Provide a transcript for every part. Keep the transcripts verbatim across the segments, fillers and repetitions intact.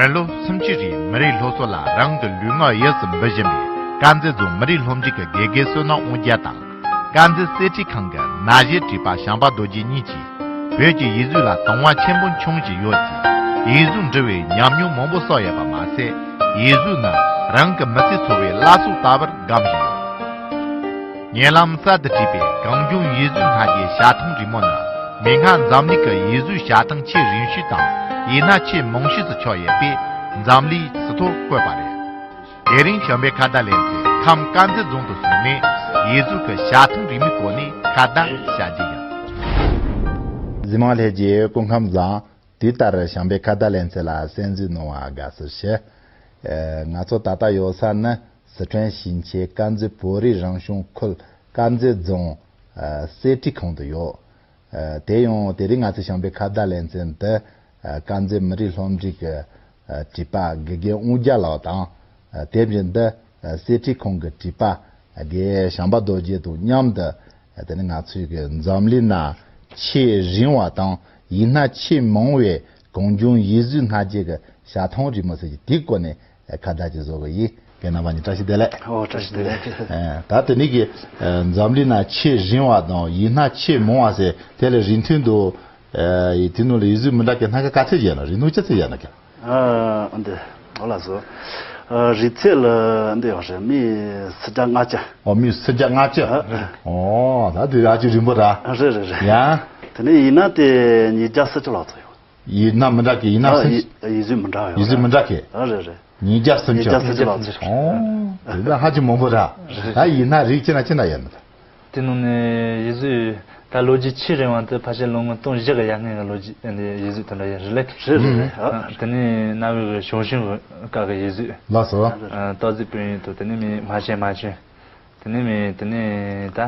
ལོ་སུམ་ཅུ་རིང་མི་རིགས་སློབ་གསོ་ལ་རང་གི་ལུས་ངག་ཡིད་གསུམ་འབུལ་བཞིན་པའི་དཀར་མཛེས་རྫོང་མི་རིགས་སློབ་འབྲིང་གི་དགེ་རྒན་བསོད་ནམས་དབང་རྒྱལ་དང་། དཀར་མཛེས་གསེར་ཁྲི་ཁང་གི་ན་གཞོན་བྲིས་པ་བྱམས་པ་རྡོ་རྗེ་གཉིས་ཀྱིས་བོད་ཀྱི་ཡིག་གཟུགས་ལ་དང་བ་ཆེན་པོ་འཆང་བཞིན་ཡོད་ཅིང་། ཡིག་གཟུགས་འབྲི་བའི་ཉམས་མྱོང་མང་པོ་བསགས་ཡོད་པ་མ་ཟད། ཡིག་གཟུགས་ནི་རང་གི་མི་ཚེ་འཚོ་བའི་བླ་སྲོག་ལྟ་བུར་སྒོམ་བཞིན་ཡོད། ཉེ་ལམ་གསར་དུ་བྲིས་པའི་གངས་ལྗོངས་ཡིག་གཟུགས་སྣ་བརྒྱའི་ཞལ་ཐང་རིང་མོ་ནི། མིག་སྔར་འཛམ་གླིང་གི་ཡིག་གཟུགས་ཞལ་ཐང་ཆེས་རིང་ཤོས་དང་ཡིག་སྣ་ཆེས་མང་ཤོས་སུ་ཆགས་ཡོད་པས་འཛམ་གླིང་ཟིན་ཐོར་བཀོད་པ་རེད། དེ་རིང་བྱམས་པའི་ཁ་བརྡ་ལེ་ཚན་ཁམས་དཀར་མཛེས་རྫོང་དུ་སོང་ནས་ཡིག་གཟུགས་ཀྱི་ཞལ་ཐང་རིང་མོའི་སྐོར་ནས་ཁ་བརྡ་བྱ་རྒྱུ་ཡིན། གཟིགས་མང་ལྷན་རྒྱས་སྐུ་ཁམས་བཟང་། དུས་ལྟར་བྱམས་པའི་ཁ་བརྡ་ལེ་ཚན་ལ་གསན་གཟིགས་གནང་བར་དགའ་བསུ་ཞུ། ཨེ། ང་ཚོ་ད་ལྟ་ཡོད་ས་ནི་སི་ཁྲོན་ཞིང་ཆེན་དཀར་མཛེས་བོད་རིགས་རང་སྐྱོང་ཁུལ་དཀར་མཛེས་རྫོང་། ཨེ། གསེར་ཁྲི་ཁང་དུ་ཡོད། ཨེ། དེ་ཡང་དེ་རིང་ང་ཚོའི་བྱམས་པའི་ཁ་བརྡ་ལེ་ཚན་འདི། ཨེ། དཀར་མཛེས་མི་རིགས་སློབ་འབྲིང་གི། ཨེ། བྲིས་པ་དགེ་རྒན་དབང་རྒྱལ་ལགས་དང་། ཨེ། དེ་བཞིན་དུ། ཨེ། གསེར་ཁྲི་ཁང་གི་བྲིས་པ་དགེ་བཤམས་པ་རྡོ་རྗེ་དང་མཉམ་དུ། ཨེ། དེ་ནི་ང་ཚོའི་གི་འཛམ་གླིང་ན་ཆེས་རིང་བ་དང་ཡིག་སྣ་ཆེས་མང་བའི་གངས་ལྗོངས་ཡིག་གཟུགས་སྣ་བརྒྱའི་གི་ཞལ་ཐང་རིང་མོ་ཟེར་གྱི་དེའི་སྐོར་ནས། ཨེ། ཁ་བརྡ་ཅིག་བཟོ་གི་ཡིན། རྒན་རྣམ་པ་གཉིས་བཀྲ་ཤིས་བདེ་ལེགས། ཨོ། བཀྲ་ཤིས་བདེ་ལེགས། ཨེ། ད་དེ་ནི་གི། ཨེ། འཛམ་གླིང་ན་ཆེས་རིང་བ་དང་ཡིག་སྣ་ཆེས་མང་བ་ཟེར་དེ་ལ་རིང་ཐུང་དུ། ཨེ། ཡི་དེ་ནང་ལ་ཡིག་གཟུགས་མི་འདྲ་གི་སྣ་ཁ་ག་ཚོད་ཡོད་ན། རིང་ཐུང་ཅི་ཚོད་ཡོད་ན་གི། ཨ། འདི། ཨོ་ལགས་སོ། ཨ། རིང་ཚད་ལ་འདི་ཡོད་རེད། སྨི་སུམ་བརྒྱ་ལྔ་བརྒྱ། ཨོ། སྨི་སུམ་བརྒྱ་ལྔ་བརྒྱ། ཨ། ཨོ། ད་དེ་ཨ་ཅིག་རིང་པོ་ར། ཨ། རེད་རེད་རེད། ཡ། དེ་ནས་ཡིག་སྣ་དེ་ཉིས་བརྒྱ་སུམ་ཅུ་ལྷག་ཙམ་ཡོད། ཡིག་སྣ་མི་འདྲ་གི་ཡིག་སྣ། ཨ། སུམ་ཡིག་ཡིག་གཟུགས་མི་འདྲ་ཡོད་ཡིག་གཟུགས་ར། མི་འདྲ་གི། ཨ། རེད་རེད། ཉིས་བརྒྱ་སུམ་ཅུ། ཉིས་བརྒྱ་སུམ་ཅུ་ལྷག་ཙམ། ཨོ། དེ་ད་ཧ་ཅང་མང་པོ་ར། རེད། ད་ཡིག་སྣ་རིགས་ཅི་ན་ཅི་འདྲ་ཡོད་ན་ད། དེ་ནང་ནས་ཡིག་གཟུགས་ད་ལོ་རྒྱུས་ཆེས་རིང་བ་དེ་ཕལ་ཆེར་ལོ་ངོ་སྟོང་བཞི་གི་ཡར་སྔོན་གྱི་ལོ་རྒྱུས་ཡིན་དེ་ཡིག་གཟུགས་དེ་འདྲ་ཡིན་རེད་ལེ། རེད་རེད་རེད། ཨ། དེ་ནས་གནའ་བོའི་གི་ཞང་ཞུང་གི་སྐབས་ཀྱི་ཡིག་གཟུགས། ལགས་སོ། ཨ། སྟག་གཟིག་དཔོན་གཡོག་དང་དེ་ནས་མི་མ་ཆེན་མ་ཆེན། དེ་ནས་མི་དེ་ནས་ད།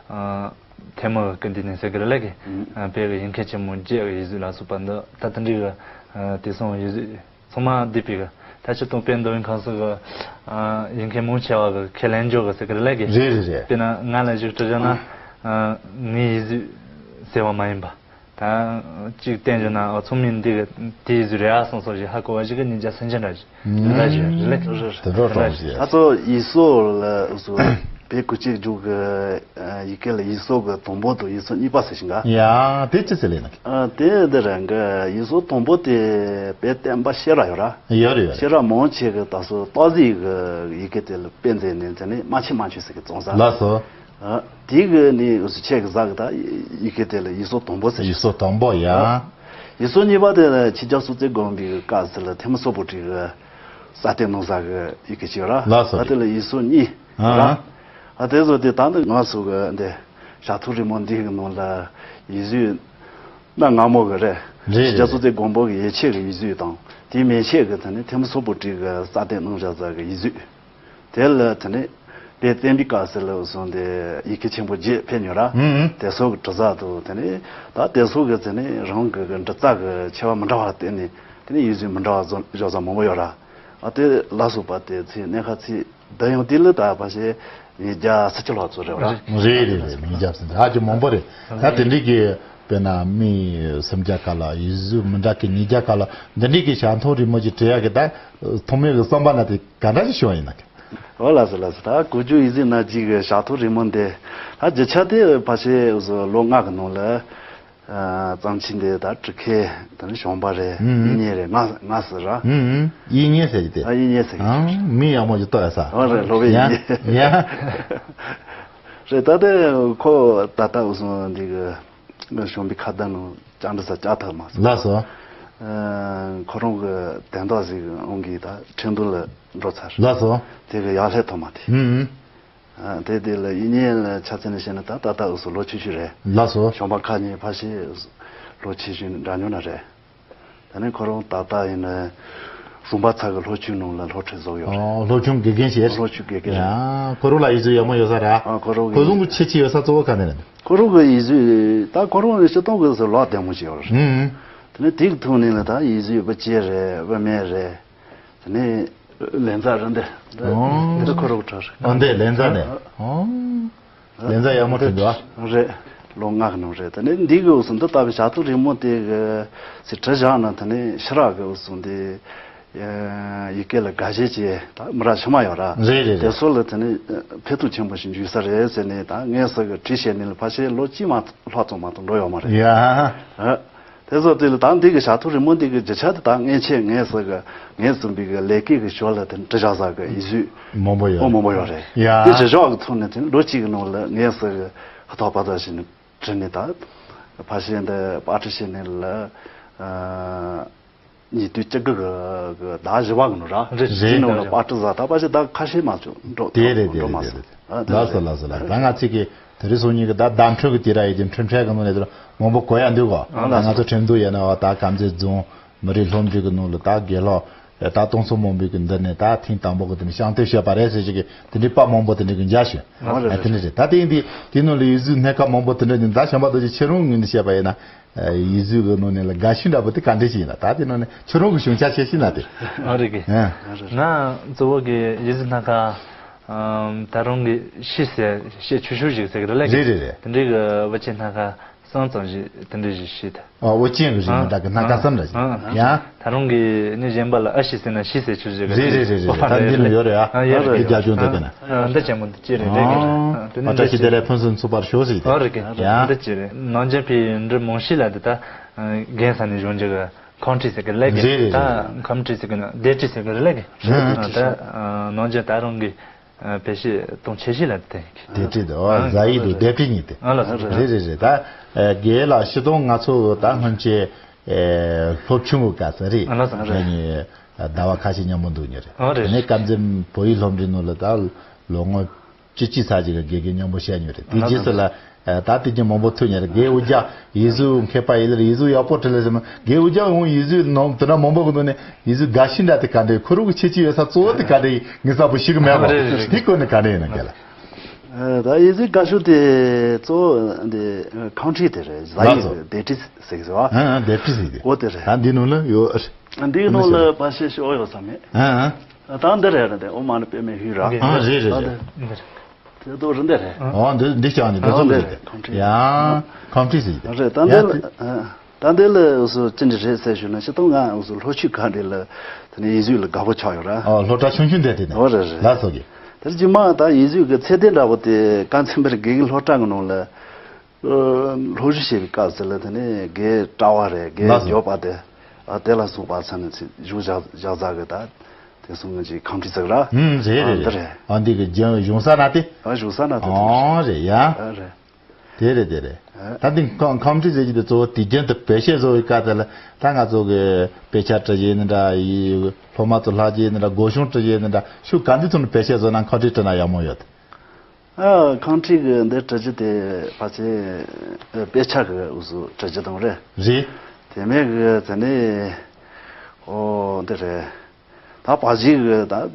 ཨ། ཐལ་མོ་གི་འདི་ནས་ཟེར་གི་རེད་ལེ་གི། ཨ། བོད་ཀྱི་ཡིག་མཁན་ཆེན་མོ་བརྒྱད་ཀྱི་ཡིག་གཟུགས་ལ་སོགས་པ་འདི་ད་དེ་འདྲའི་གི། ཨ། དེ་སོང་ཡིག་གཟུགས། ཚང་མ་བསྡུས་པའི་གི་ད་ཆོས་དུང་དཔལ་མདོ་དབུས་ཁམས་གསུམ་གི། ཨ། ཡིག་མཁན་མང་ཆེ་བ་གི་ཁས་ལེན་འཇོག་གི་ཟེར་གི་རེད་ལེ་གི། རེད་རེད་རེད། དཔེར་ན་ང་ལ་ཞིག་དྲི་བྱ་ན། ཨ། ངའི་ཡིག་གཟུགས་ཟེར་བ་མ་ཡིན་པ། ད་གཅིག་བསྟན་བྱུང་ན། ཨ། ཚང་མས་འདི་གི་དེའི་ཡིག་གཟུགས་རེད་ཨ་གསུངས་སོང་ཞིག་ཧ་གོ་བ་ཞིག་གི་ཉིས་བརྒྱ་སུམ་ཅུ་འདྲ་ཞིག་འདི་འདྲ་ཞིག་རེད་ལེ། དེ་འདྲ་གྲོགས་ཞིག་ད་ཚོ་ཡིག་གཟུགས་ལ་སོ་བོད་གོ་ཆེ་རྒྱུག་གི། ཨ། ཡི་གེ་ལ་ཡིག་གཟུགས་གི་དང་པོ་དང་ཡིག་གཟུགས་གཉིས་པ་ཟེར་ཞིང་ག། ཡ། དེ་ཅི་ཟེར་ལེ་ན། ཨ། དེ་འདི་རང་གི་ཡིག་གཟུགས་དང་པོ་དེ་དཔལ་བསྟན་པ་ཤེས་རབ་ཡོད་ར། ཡོད་རེད་ཡོད་རེད། ཤེས་རབ་མང་ཆེ་གི་ད་སོ་སྟག་གཟིག་གི་ཡི་གེ་དེ་ལ་དཔེ་མཛད་ནས་མཛད་ནས་རྨ་ཆེན་རྨ་ཆེན་ཟེར་གི་བཙོང་ས། ལགས་སོ། ཨ། དེ་གི་ནི་འུ་ཚོ་ཆེ་གི་ཟ་གི་ད་ཡི་གེ་དེ་ལ་ཡིག་གཟུགས་དང་པོ་ཟེར། ཡིག་གཟུགས་དང་པོ་ཡ། ཨ། ཡིག་གཟུགས་གཉིས་པ་དེ་ལ་ཆོས་རྒྱལ་སྲོང་བཙན་སྒམ་པོའི་སྐབས་སུ་ལ་ཐོན་མི་སོག་པོ་བྲིས་གི་ས་སྟེང་ནང་ཟ་གི་ཡི་གེ་ཅིག་ར། ལགས་སོ། ཨ། དེ་ལ་ཡིག་གཟུགས་གཉིས་ཨ། ར། ཨ། དེ་ཚོ་དེ་ད་ནི་ང་ཚོ་གི་འདི་ཞལ་ཐང་རིང་མོ་འདི་གི་ནང་ལ་ཡིག་གཟུགས་གནའ་སྔ་མོ་གི་རེད། རེད་རེད། ཆོས་རྒྱལ་སྲོང་བཙན་སྒམ་པོ་གི་ཡིག་ཆའི་གི་ཡིག་གཟུགས་དང་དེའི་མན་ཆད་གི་དེ་ནི་ཐོན་མི་སོག་པོ་བྲིས་གི་ས་སྟེང་ནང་བཞག་ས་གི་ཡིག་གཟུགས། དེ་ལ་དེ་ནས་དཔལ་བསྟན་པའི་སྐབས་སུ་ལ་སོང་སྟེ་ཡི་གེ་ཆེན་པོ་བརྒྱད་ཕེབས་མྱོང་ར། ཨུ་ཨུ། དེ་ཚོ་གི་འབྲི་ས་དང་དེ་ནས་ད་དེ་ཚོ་གི་དེ་ནས་རང་གི་གི་འབྲི་རྩལ་གི་ཆེ་བ་མི་འདྲ་བ་ལ་བརྟེན་ནས་དེ་ནས་ཡིག་གཟུགས་མི་འདྲ་བ་བཟོ་བཞག་ས་མང་པོ་ཡོད་ར། ཨ། དེ་ལ་སོགས་པ་དེ་ཚོའི་གནད་ཁ་ཚིག་འདི་ཡང་དེ་ལ་ད་ཕལ་ཆེར་ཉིས་བརྒྱ་ཚིག་གཅིག་ལྷག་ཙམ་རེད་བ། རེད་རེད་རེད། ཉིས་བརྒྱ་ཚིག་གཅིག་ཧ་ཅང་མང་པོ་རེད། ད་དེ་འདྲའི་གི་དཔེར་ན་སྨི་སུམ་བརྒྱ་ག་ལ་ཡིག་གཟུགས་མི་འདྲ་གི་ཉིས་བརྒྱ་ག་ལ་འདི་འདྲའི་གི་ཞལ་ཐང་རིང་མོ་ཅིག་བྲི་ཡག་གི་ད་ཐོག་མའི་གི་བསམ་པ་ན་དེ་ག་འདྲ་ཞིག་བྱུང་བ་ཡིན་ན། ཨོ་ལགས་སོ་ལགས་སོ། ད་གོ་རྒྱུ་ཡིག་གཟུགས་སྣ་བརྒྱའི་གི་ཞལ་ཐང་རིང་མོ་འདི་ད་རྒྱུ་ཆ་དེ་ཕལ་ཆེར་ལོ་ལྔ་གི་ནང་ལ། ཨ། གཙང་ཆུ་འདི་ད་གྲུ་ཁའི་དེ་ནི་གཞོང་པ་རེད། ཨུ་ཨུ། དབྱིག་གཉེན་རེད། ང་ང་ཟེར་ར། ཨུ་ཨུ། དབྱིག་གཉེན་ཟེར་གྱི་དེ། ཨ། དབྱིག་གཉེན་ཟེར་གྱི། ཨང་། མིང་ཡག་མོ་ཞིག་བཏགས་ཡ་ས། ཨ། རེད། སློབ་དཔོན་ཡ་དབྱིག་གཉེན། ཡ། རེད། ད་ལྟ་ཁོ་ད་ལྟ་འུ་ཚོ་འདི་གི་གཞོང་པའི་ཁ་བརྡ་ནང་བཅར་འདྲི་ས་བཅར་ཐུབ་མ་སོང་། ལགས་སོ། ཨ། ཁོ་རང་གི་དོན་དག་ཟིག་གི་དབང་གིས་ད་ཁྲིན་ཏུའུ་ལ་འགྲོ་ཚར། ལགས་སོ། དེ་གི་ཡར་སླེབས་ཐུབ་མ་ཐལ། ཨུ་ཨུ། ཨ། དེ་དེ་ལ་དབྱིག་གཉེན་ལ་ཆ་མཚོན་ནས་བཤད་ན་ད་ད་ལྟ་འུ་ཚོ་ལོ་ཆུང་ཆུང་རེད། ལགས་སོ། གཞོང་པ་ཁ་ཉིན་ཕལ་ཆེར་ལོ་ཆེ་ཤོས་འདྲ་མཉམ་ན་རེད། དེ་ནས་ཁོ་རང་ད་ལྟ་ཡིན་ན་རོང་པ་ཚ་གི་སློབ་ཆུང་ནང་ལ་སློབ་ཁྲིད་བཟོ་གི་ཡོད་རེད། ཨོ། སློབ་ཆུང་དགེ་རྒན་བྱས། སློབ་ཆུང་དགེ་རྒན་རེད། ཡ། ཁོ་རང་ལ་ཡིག་གཟུགས་ཡག་མོ་ཡོད་ས་རེད། ཨ། ཁོ་རང་གི། ཁོ་རང་གི་ཁྱད་ཆེ་ཡོད་ས་གཙོ་བོ་ག་ནས་རེད། ཁོ་རང་གི་ཡིག་གཟུགས་ད་ཁོ་རང་གི་སྤྱིར་བཏང་གི་ལག་བདེ་མོ་ཞིག་ཡོད་རེད། ཨུ་ཨུ། དེ་ནས་དེ་གི་ཐོག་ནས་ལ་ད་ཡིག་གཟུགས་དབུ་སྐྱེས་རེད། དབུ་མེད་རེད། དེ་ནས་ལན་ཚྭ་རེད་འདི། འདི་ཁོ་རང་གི་གྲས་རེད། ཨོ། འདི་ལན་ཚྭ་ནས། ཨོ། ལན་ཚྭ་ཡག་མོ་བྲིས་འདུག་ཨ། རེད། ལོ་ལྔ་གི་ནང་རེད། དེ་ནས་འདི་གི་འུ་ཚོ་འདི་ལྟ་བུའི་ཞལ་ཐང་རིང་མོ་དེ་གི་ཚིག་བྲིས་བཞག་ན་དེ་ནས་ཕྱི་རག་གི་འུ་ཚོ་འདི་ ཡི་གེ་ལ་དགའ་ཞེན་བྱེད་ད་མི་རབས་ཕྱི་མ་ཡོད་ར། རེད་རེད་རེད། དེ་ཚོ་ལ་དེ་ནི་ཕན་ཐོགས་ཆེན་པོ་ཞིག་འཇུག་ས་རེད་ཟེར་ནས། ད་ངས་ཟེར་གི་བྲིས་བྱས་ནས་ལ་ཕལ་ཆེར་ལོ་གཅིག་མ་ལྷག་ཙམ་མ་གཏོགས་འགྲོ་ཡོད་མ་རེད། ཡ། ཨ། དེ་ཚོ་དེ་ལ་ད་འདི་གི་བྱ་ཐུར་རི་མོ་འདི་གི་རྒྱུ་ཆ་དེ་ད་མངོན་ཆེ་ངས་ཟེར་གི་ངས་བཙུན་པའི་གི་ལས་ཀའི་གི་ཞོར་ལ་དེ་འབྲི་བཞག་ས་གི་ཡིག་གཟུགས་མང་པོ་ཡོད་ཨོ་མང་པོ་ཡོད་རེད། ཡ། དེ་བྱེད་ཕྱོགས་གི་ཐོག་ནས་དེ་ལོ་གཅིག་གི་ནང་ལ་ངས་ཟེར་གི་ཧ་ཐོག་པ་ད་བྱས་ནས་བྲིས་ནས། ད་ཕལ་ཆེར་འདི་པར་སྐྲུན་བྱས་ནས་ལ་ཨ། ཉིས་སྟོང་བཅུ་དགུ་གི་ཟླ་བཞི་པ་གི་ནང་ར། རེད། དེ་ནང་ལ་རེད། པར་སྐྲུན་བཟོ་ད་པ་ཞིག་ད་ཁ་ཤས་མ་བྱུང་འགྲོ་དེ་རེད་དེ་འགྲོ་རེད་མ་དེ་སོང་། རེད། ཨ་དེ་ལགས་སོ་རེད། ལགས་སོ་ལགས། ད་ང་ཚིག་གི་དེ་རིང་སང་ཉིན་གི་ད་བརྡ་འཕྲིན་གི་དུས་ར་ཡིན་གྱི་འཕྲིན་ཕྲན་གི་ནང་ནས་དེ་མང་པོ་གོ་ཡ་འདུག་གོ། ཨ་ད་ལགས་ང་ཚོ་སོ། ཁྲིམས་འཛུགས་ཡིན་ན་བ་ད་དཀར་མཛེས་རྫོང་མི་རིགས་སློབ་འབྲིང་གི་ནང་ལ་ད་དགེ་སློབ་ད་སྟོང་ཚོ་མང་པོའི་གི་འདི་ནས་ད་ཐེངས་དང་པོ་གི་དེ་ནས་བཤམས་སྟོན་བྱས་པ་རེད་ཟེར་ཞིག་གི་དེ་འདྲའི་པར་མང་པོ་དེ་འདྲ་གི་མཇལ་བྱུང་། ཨ་རེད། ཨ་དེ་འདྲ་རེད། ད་དེ་ཡིན་དུས་དེ་ནང་ལ་ཡིག་གཟུགས་སྣ་ཁ་མང་པོ་དེ་འདྲ་ཡིན། ད་བྱམས་པ་རྡོ་རྗེ་ཁྱེད་རང་ངོས་ནས་བཤད་པ་ཡིན་ན། ཡིག་གཟུགས་ཀྱི་ནང་ནས་ལ་དགའ་ཤོས་འདྲ་པོ་དེ་ག་འདྲ་ཞིག་ཡིན་ན། ད་དེ་ནང་ནས་ཁྱོད་རང་གི་བྱུང་ཆ་བཤད་ཤེས་ན་དེ། ཨ་རེད་གི། ཨ། ང་གཙོ་བོ་གི་ཡིག་གཟུགས་སྣ་ཁ་ཨམ། ད་རུང་གི་ཤེས་ཟེར་ཤེས་ཆུང་ཤོས་ཤིག་ཟེར་གི་རེད་ལ་གི། རེད་རེད་རེད། དེ་འདྲའི་གི་བུ་ཆེ་སྣ་ཁ་གསུམ་ཙམ་ཞིག་དེ་འདྲ་ཞིག་ཤེས་ད། ཨ། འོ་ཅན་གི་རིགས་མི་འདྲ་གི་སྣ་ཁ་གསུམ་འདྲ་ཞིག་ཨ། ཡང་། ད་རུང་གི་ནི་གཞན་པ་ལ་ཨ་ཤེས་ཟེར་ན་ཤེས་ཟེར་ཆུང་ཤོས་གི་རེད་རེད་རེད་རེད། ད་འདི་ནི་ཡོད་རེད་ཨ། ཨ་ཡོད་རེད། རྒྱ་ལྗོངས་དེ་གི་ན། ཨ། འདི་ཆེན་མོ་འདི་ཅི་རེད་ལས་གི་རེད། ཨ། དེ་ནི་ཨ་བཀྲ་ཤིས་བདེ་ལེགས་ཕུན་སུམ་ཚོགས་པར་ཤོག་ཟེར་ཏེ། ཨ་རེད་གི། ཡ། འདི་ཅི་རེད། ནང་ཆེན་ཕའི་འབྲི་མང་ཤོས་ལ་འདི་ད་རྒན་ས་ནས་གཞུང་རྒྱུ་གི་ཁམས་བྲིས་ཟེར་གི་ལས་གི་རེད་རེད། ད་རེད། ཁམས་བྲིས་ཟེར་གི་ན་སྡེབ་བྲིས་ཟེར་གི་རེད་ལས་གི། རེད་རེད། ད་ནང་ཆེན་ད་རུང་གི་བེད་སྤྱོད་གཏོང་ཆེ་ཤོས་ལ་དེ་གི། སྡེབ་བྲིས་དེ། ཨ། ཟ་ཡིག་དང་སྡེབ་བྲིས་གཉིས་དེ། ཨ་ལ་ཟ་རེད་རེད་རེད། ད་རྒན་ལགས་སྤྱིར་བཏང་ང་ཚོ་ད་སྔོན་ཆད་སློབ་ཆུང་གི་སྐབས་སུ་རེད། ཨ་ལ་ཟ་རེད། ངས་ཟླ་བ་ཁ་ཤས་མཉམ་པོ་འདུག་མྱོང་རེད། ཨ་རེད། དེ་ནས་དཀར་མཛེས་བོད་ཡིག་སློབ་འབྲིང་ནང་ལ་ད་ལོ་ངོ་བཅུ་གཅིག་ཙམ་ཅིག་གི་དགེ་རྒན་མཉམ་པོ་བྱས་མྱོང་རེད། དེ་རྗེས་སུ་ལ་ད་དེ་རྒྱུན་མང་པོ་ཐུག་མྱོང་རེད། རྒན་འུ་རྒྱ་ཡིག་གཟུགས་མཁས་པ་ཡིན་ལ་ཡིག་གཟུགས་ཡག་པོ་བྲིས་ལ་ཟེར་ན། རྒན་འུ་རྒྱ་འོང་ཡིག་གཟུགས་ནང་དེ་འདྲ་མང་པོ་གི་ནང་ནས་ཡིག་གཟུགས་དགའ་ཤོས་འདྲ་དེ་ག་འདྲ། ཁོ་རང་གི་ཁྱད་ཆོས་ཡོད་ས་གཙོ་བོ་དེ་ག་འདྲ་ཡིན་ངེས་གསལ་པོ་ཤེས་གི་མེད་པ། རེད་རེད་རེད། དེ་སྐོར་ནས་ག་འདྲ་ཡིན་ན་རྒན་ལགས། ཨ། ད་ཡིག་གཟུགས་དགའ་ཤོས་དེ་གཙོ་བོ་འདི་ཁམས་བྲིས་དེ་རེད། ཟ་ལགས་ཡིག་སོ། སྡེབ་བྲིས་ཟེར་གི་ཟེར་བ། ཨ་ཨ། སྡེབ་བྲིས་ཟེར་གི། འོ་དེ་རེད། ད་འདི་ནང་ལ་ཡོད། འདིའི་ནང་ལ་ཕལ་ཆེར་ཤོག་ཡོད་ས་མེད། ཨ་ཨ། ད་འདི་རེད་རེད། དེ་ཨོ་མ་ནི་པད་མའི་ཧུད་ར། ཨ་རེད་རེད་ད་རེད། འདི་རེད། དེ་ཚོ་རེད་འདི་རེད། ཨོ་འདི་འདི་ཅང་འདི་ཚོ་ཨ་རེད། འདི་རེད། ཁམས་བྲིས། ཡ། ཁམས་བྲིས་ཟེར་གི་དེ། རེད། ད་འདི་ཡ་ལ་དེ། ཨ། ད་འདི་ལ་འུ་ཚོ་ཅི་འདྲ་རེད་ཟེར་ཞུ་ན། སྤྱིར་བཏང་ང་འུ་ཚོ་ལྷོ་ཆོས་སྒང་འདི་ལ་དེ་ནས་ཡིག་གཟུགས་ལ་དགའ་པོ་ཆགས་ཡོད་ར། ཨོ་སློབ་གྲྭ་ཆུང་ཆུང་འདི་དེ་ནས། ཨོ་རེད་རེད། ལགས་སོ་གི། དེ་རྗེས་མ་ད་ཡིག་གཟུགས་ཀྱི་ཚད་ལྡན་འདྲ་པོ་དེ་ཀན་ཚན་པར་དགེ་རྒན་སློབ་གྲྭ་གི་ནང་ལ་ཨ་སློབ་ཞུགས་བྱེད་པའི་སྐབས་སུ་ལ་དེ་ནས་དགེ་གྲྭ་པ་རེད། དགེ་ལགས་སོ། སྐྱོབ་པ་དེ། ཨ་དེ་ལ་སོགས་པ་ཚང་མ་ཚིག་བཞུགས་བཞག་བཞག་ས་གི་ད་དེ་སོང་ངེ་ཅིག་ཁམས་བྲིས་ཟེར་གི་ར། ཨུམ་རེད་རེད་ཨ་འདི་རེད། རེད། ཨ་འདི་གི་རྒྱུན་གཞུང་ས་ན་དེ། ཨ་གཞུང་ས་ན་དེ། ཨོ་རེད་ཡ། ཨ་རེད། དེ་རེད་དེ་རེད། ཨ། ད་འདི་ཁམས་ཁམས་བྲིས་ཟེར་གྱི་དེ་གཙོ་བོ་དུས་རྒྱུན་དུ་བེད་སྤྱོད་བཟོ་བའི་སྐབས་དེ་ལ་ད་ང་ཚོ་གི་དཔེ་ཆ་འབྲི་བྱས་ནི་འདྲ་ཡི། སློབ་མ་ཚོ་ལྷག་བྱས་ནི་འདྲ། སྒོ་གཞུང་འབྲི་བྱས་ནི་འདྲ། ཤུགས་ག་འདི་ཚོ་ནས་བེད་སྤྱོད་བཟོ་ན་ཁམས་བྲིས་འབྲི་ན་ཡག་མོ་ཡོད། ཨ་ཁམས་བྲིས་གི་འདི་འབྲི་རྒྱུ་དེ་ཕལ་ཆེར་དཔེ་ཆ་གི་འུ་ཚོ་འབྲི་རྒྱུ་དང་རེད། རེད། དེ་མིན་གི་དེ་ནས་ཨོ་འདི་རེད། ད་པར་རིས་གི་ད་